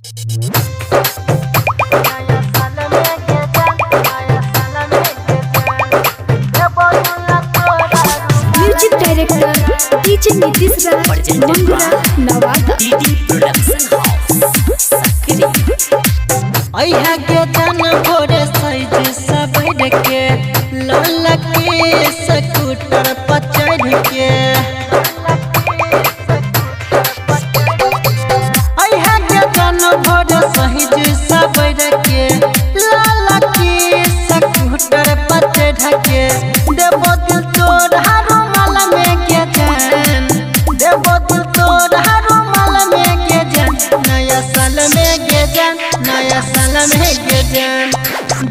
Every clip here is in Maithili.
Music director DJ Nitish Raj, Mangura Nawada. Production house Sakri. अइहा के जान भोरे सज सबर के लाल के स्कूटर पर चढ़ के। अइहा के जान भोरे सज सबर के लाल के स्कूटर पर चढ़ के। देबो दिल तोर रुमाल में के जान, देबो दिल तोर रुमाल में के जान। नया साल में के जान, नया साल में के जान।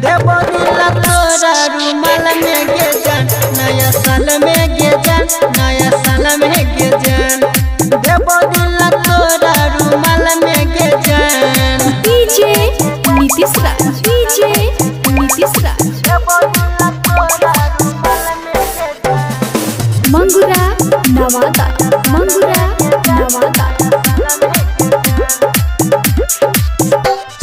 देबो दिल तोरा रुमाल में के जान, नया साल में के जान, नया साल में के जान। देबो दिल तोरा रुमाल में के जान। DJ Nitish Raj, DJ Nitish Raj. Mangura Nawada, Mangura Nawada.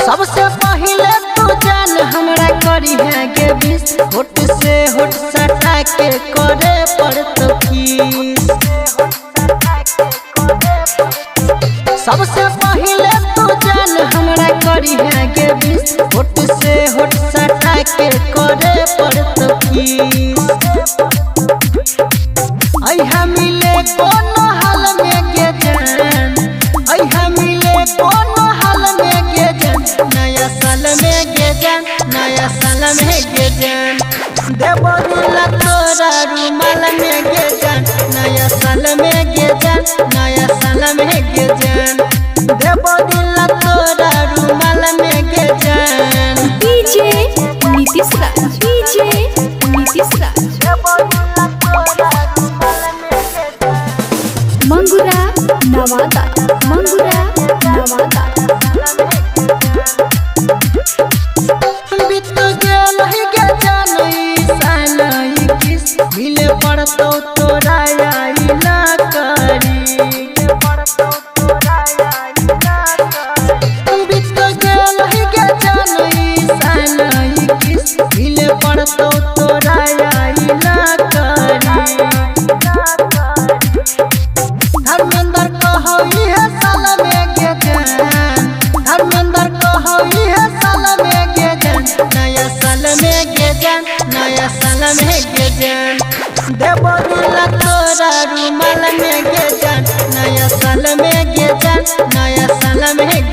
सबसे पहले तू जान हमरा करी है गे विश, होठ से होठ सटा के करे पड़त किस। सबसे पहले तू जान हमरा करी है गे विश, होठ से होठ सटा के करे पड़त किस। अइहा मिले कोनो हाल में गे जान, अइहा मिले कोनो हाल में गे जान। नया साल में गे जान, नया साल में गे जान। देबो दिल तोरा रुमाल में गे जान, नया साल में गे जान, नया साल में गे जान। देबो दिल तोरा रुमाल में गे जान। DJ Nitish Raj, DJ Nitish Raj. Mangura Nawada, Mangura Nawada. बीत गेल ही गे जान ई साल इक्कीस, मिले पड़तौ तोरा आई ना करी। बीत गेल ही गे जान ई साल इक्कीस, मिले पड़तौ तोरा आई ना करी। धर्मेंद्र कहो इहे साल में गे जान, धर्मेंद्र कहो इहे साल में गे जान। नया साल में गे जान, नया साल में गे जान। देबो दिल तोरा रुमाल में गे जान, नया साल में गे जान, नया साल में